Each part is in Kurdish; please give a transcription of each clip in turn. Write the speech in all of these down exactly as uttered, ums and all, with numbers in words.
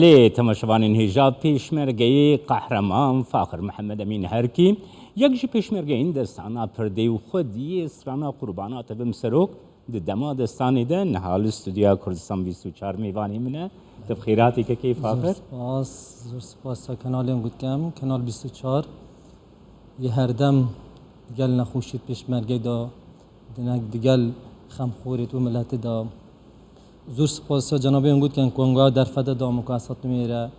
Lê temaşevanên hêja, pêşmergeyê qehreman Faxir Mihemed Emîn Herkî, yek ji pêşmergeyên destana Pirdê û xwediyê strana Qurbana Tevim Serok, di dema destanê de niha li stûdyoya Kurdistan bîst û çar mêvanê min e. Tu bi xêr hatî kekê Faxir. Zor spas, zor spas ya kanalên Gutkem, Kanal bîst û çar. Yê herdem digel nexweşiyê pêşmergê de, dinek digel xemxorê û miletê de. Zor spasiya cenabê hûn gotken ku hûn derfete da min ku ez hatim êre.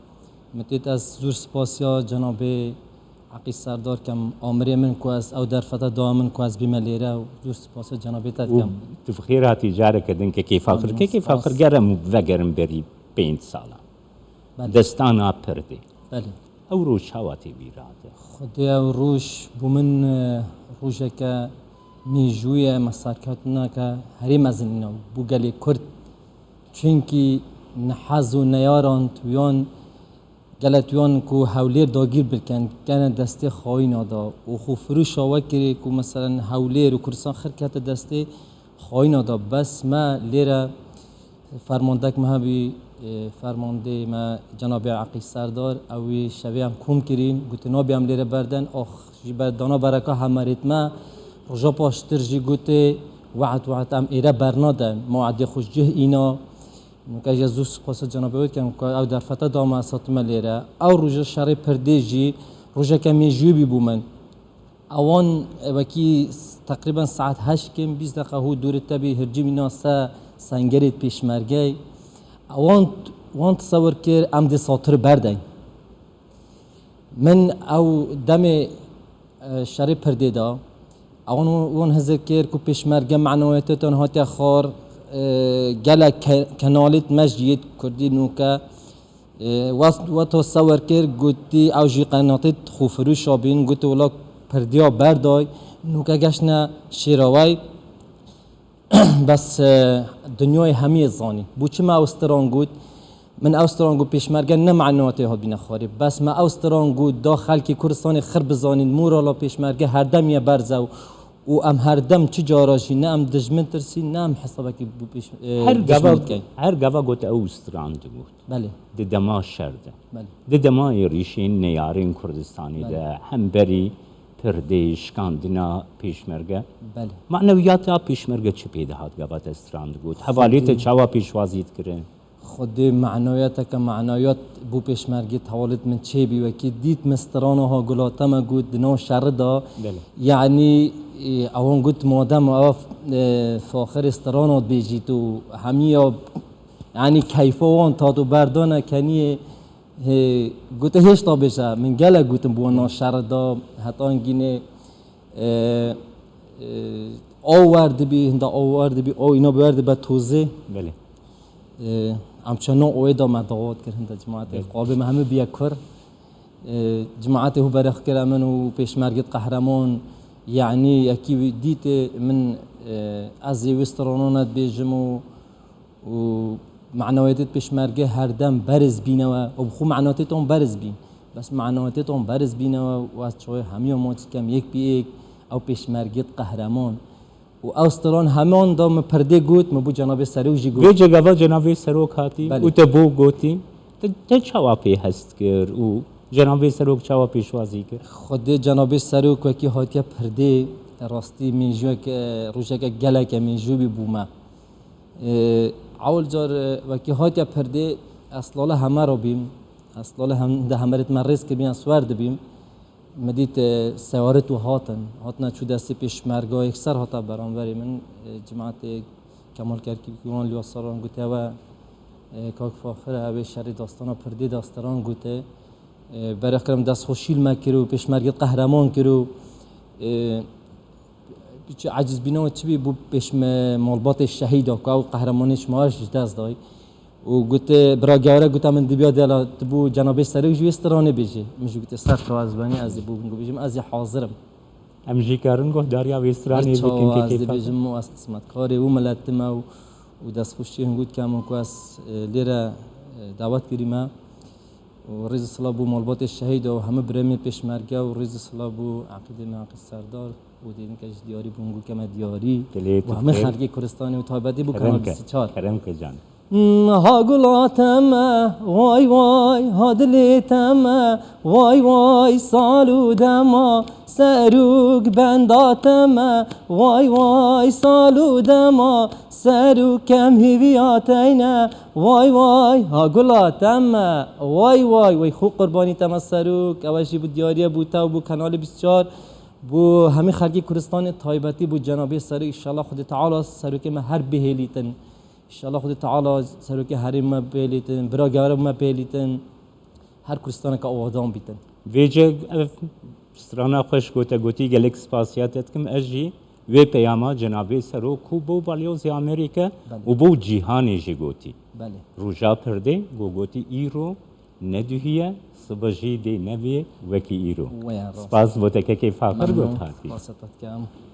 Min têt ez zor spasiya cenabê Eqî Serdar kem, amirê min ku ez ew derfete da min ku ez bîme lêre û zor spasiya cenabê te dikem. Tu bi xêr hatî careke din kekê Faxir. Kekê Faxir, ger em vegerin berî pênc salan. Belê. Destana Pirdê. Belê. Ew roj çawa tê bîra te? Xwedê ew roj bû min, e, rojeke mêjû ye, me serkeftineke herî mezin îna bû gelê Kurd. Çunkî nehez û neyaran tuyan, gelek tuyan ku Hewlêr dagîr bikin, kene destê xayîna da û xwe firûşa we kirê ku meselen Hewlêr û Kurdistan xir kete destê xayîna da. Bes me lêre fermandek me hebî, e, fermandê me cenabê Eqî Serdar, ew wî şevê em kom kirîn, gotin nabê em lêre berden, ax ji berdana bereka hemerêt me, roja paştir jî gotê, we'd, we'd, em êre bernaden, mew'edê xwe ji cih îna. Nuke jî ez zû spasa cenabê wê dikem ku ew derfete da me, ez hatime lêre. Ew roja şerê Pirdê jî rojeke mêjûyî bî bo min. Ewan, e, wekî s-, teqrîben saet heşt kêm bîst deqa hû dûrê te bî, hircî mîna se sengerê pêşmergey. Ewan t-, wan tesewir kir, em dê satir berdeyn. Min ew demê, e, şerê Pirdê da. Ewan wan hizir kir ku pêşmerge manewiyetê ton hatiye xwar, e, gelek ke-, kenalêt me jî yêt Kurdî nûke. Ê, west, we to sewir kir, gotî ew jî qenatê xwefirûşa bîn, gotî wila Pirdiya berday, nûke geştine Şêrawey. Bes, e, dinyayê hemiyê zanî. Bo çi me ew stiran got? Min ew stiran got, pêşmerge ne manewatê hatbîne xwarê. Bes me ew stiran got, da xelkê Kurdistanê xir bizanîn, morala pêşmerge herdem ye berzew. Û em herdem çi cara jî ne em dijmin tirsîn, ne em hesabekî bo pêş-, e, Her dijmin gava, dikeyn. Her gava got ew stiran digot. Belê. Di dema şer de. Belê. Di dema êrîşên neyarên Kurdistanê Belê. de hemberî Pirdê, şikandina pêşmerge. Belê. Manewiyata pêşmerge çi pê dihat gava te stran digot? Hevalê te Xwedê. çawa pêşwazî dikirin? Xwedê manewiyateke manewiyat bû pêşmergê hevalêt min çêbî wekî dît min strana ha gulate me got di nav şerri da. Belê. Yanî, e, ewan got madem ew, e, faxirê strana dibêjît û hemiya Yanî keyfa wan tat û berdana keniyê, hê, gote hêşta bêje, min gelek gotin bi wan şerê da, heta hingînê, e, e, aw wer dibî, hinda aw wer dibî, aw îna bi wer dibe tozê. Belê. E, em çend awê da me dawat kir, hinda cemaetê, Belê. qalbê me hemû biye kur. E, cemaetê hû berê xwe kire min û pêşmergêt qehreman, yanî yekî wî dîtê min, e, ez ê wê stranane dibêjim û û manewiyetê pêşmerge herdem beriz bînewe û bi xwe manewiyetê ton beriz bîn. Bes manewiyetê ton beriz bînewe û ez çawa hemiya maç dikem yek bi yek ew pêşmergê qehreman. Û ew stiran heman da min Pirdê got, min bo cenabê serok jî got. Vê cegava cenabê serok hatî Belê. û te bo gotî, te, te çawa pê hest kir û cenabê serok çawa pêşwazî kir? Xwedê cenabê serok wekî hatiye Pirdê, rastî mêjûyeke, rojeke geleke mêjû bî bo me. Ê, ewil car, e, wekî hatiye Pirdê, ez lale heme re bîm. Ez lale hem, de hemerêt me rêz kiribîn, ez wer dibîm. Me dît, e, sewarit û hatin. Hatine çû destê pêşmerga, yekser hate beramberê min. E, cemaetê Kemal Kerkûkî wan liya seran gote we, e, kak Faxir e, ew ê şerê dastana Pirdê dastiran gote. E, berê kirim dest xweşî li me kir û pêşmergê qehreman kir û, e, Çi ecizbîna we çi bî bû pêşme malbatê şehîda ku ew qehremanê ji me ji dest dayî û gote, bira gewre gote, min dibiya dela tu bû cenabê serok ji wê stranê bêjê. Min jî gote, ser çawa ez benî, ez ê bo hûn bêjim, ez ê hazir im. Em jî karin guhdariya wê stranê bikin, çawa ez dê bêjim, ez xizmetkarê wî milet me û, û destxweşiyê hûn got ke min ku ez, e, lêre, e, dawet kirî me. û rêz û silav bo malbatê şehîda û hemû birêmê pêşmerge û rêz û silav bo Eqîdê me, Eqîd Serdar û dê nike ji diyarî bûn, gûke me diyarî Dilê û tu hemû xêr. xelkê Kurdistanê û taybetî bo Kerem Kanal ke, bîst û çar. Kerem ke can. Ha gula te me, way way, ha dilê te me, way way, sal û dema, serok benda te me, way way, sal û dema, serok em hêviya teyne, way way, ha gula te me, way way, wey xwe qurbanî te me serok, ew jî bi diyariye bû te û bû Kanalê bîst û çar, bû hemî xelkê Kurdistanê taybetî bû cenabê serok, înşallah Xwedê Teala serokê me her bihêlîtin. Înşallah Xwedê Teala serokê herêm me bêlîtin, bira gere me bêlîtin, her Kurdistaneke awadan bîtin. Vêce ev strana xweş gote, gotî gelek spasiya te dikim. Ez jî wê peyama cenabê serok ku bo balyozê Amerîke Belê. Û bo cîhanê jî gotî. Belê. Roja pirdê go gotî îro ne duhî ye, sibe jî dê nebê wekî îro. Wê ya rast. Spas bo te kekê Faqir Memnun. Got hatî. Spas te dikim.